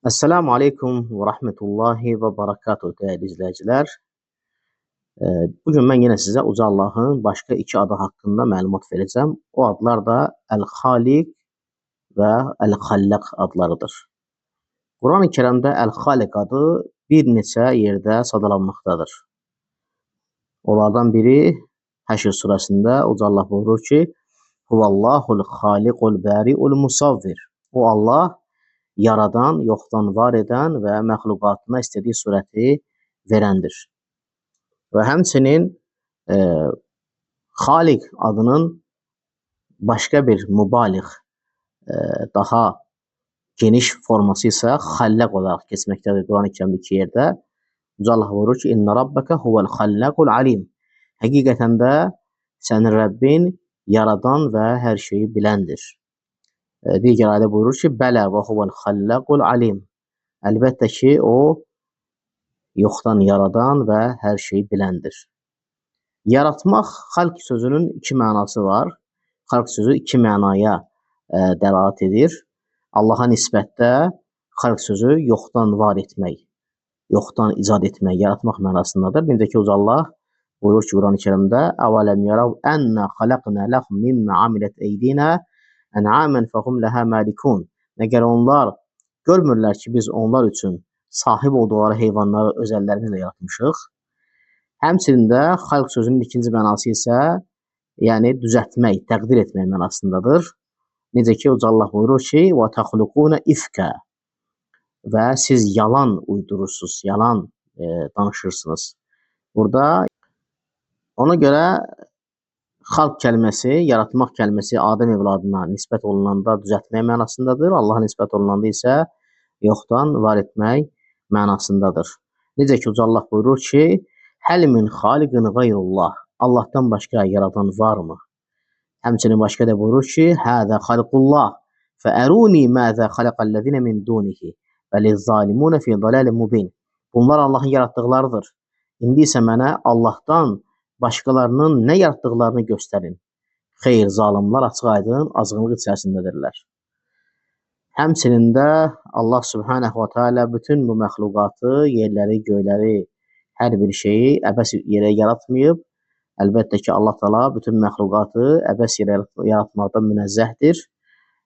Esselamu Aleyküm ve Rahmetullahi ve Berekatuhu değerli izleyiciler. Bugün ben yine size Uca Allah'ın başka iki adı hakkında məlumat vereceğim. O adlar da El-Halik ve El-Hallak adlarıdır. Kur'an-ı Kerim'de El-Halik adı bir neçə yerdə sadalanmaqdadır. Onlardan biri Həşr surəsində Uca Allah buyurur ki, Huvallahul Xaliqul Bari'ul Musavvir. O Allah yaradan, yoxdan var edən və məxluqatına istədiyi surəti verəndir. Və həmçinin Xaliq adının başqa bir mübaliğ, daha geniş forması isə Xəllaq olaraq keçməkdədir Quran-ı Kərimdə iki yerdə. Uca Allah buyurur ki, İnna rabbaka huvel xallaqul alim. Həqiqətən də sənin Rəbbin yaradan və hər şeyi biləndir. Digər ayədə buyurur ki, Bələ və huvel xallaqul alim. Əlbəttə ki, o yoxdan yaradan və hər şeyi biləndir. Yaratmaq, xalq sözünün iki mənası var. Xalq sözü iki mənaya dəlalət edir. Allaha nisbətdə xalq sözü yoxdan var etmək, yoxdan icad etmək, yaratmaq mənasındadır. Necə ki, Uca Allah buyurur ki, Quran-ı Kərimdə Əvələm yarav ənnə xalaqnə ləhum mimmə amilət eydinə ən'amən fəhum ləhə malikun. Məgər onlar görmürlər ki, biz onlar üçün sahib olduqları heyvanları öz əllərimizlə yaratmışıq. Həmçinin də xalq sözünün ikinci mənası isə yəni düzəltmək, təqdir etmək mənasındadır. Necə ki, Uca Allah buyurur ki, və təxluquna ifkə və siz yalan uydurursunuz, yalan danışırsınız. Burada ona görə xalq kəlməsi, yaratmaq kəlməsi Adəm evladına nisbət olunanda düzəltmək mənasındadır. Allaha nisbət olunanda isə yoxdan var etmək mənasındadır. Necə ki, Uca Allah buyurur ki, Həl min xaliqin qayrullah. Allahdan başqa yaradan varmı? Həmçinin başqa da buyurur ki, Həzə xalqullah fəəruni məzə xalaqəl-ləzinə min dunihi bəliz-zalimuna fi dalalin mubin. Bunlar Allahın yaratdıqlarıdır. İndi isə mənə Allahdan başqalarının nə yaratdıqlarını göstərin. Xeyr, zalimlar açıq-aydın azğınlıq içərisindədirlər. Həmçinin də Allah Subhanahu və Teala bütün bu məxluqatı, yerləri, göyləri, hər bir şeyi əbəs yerə yaratmayıb. Əlbəttə ki, Allah Teala bütün məxluqatı əbəs yerə yaratmaqdan münezzəhdir.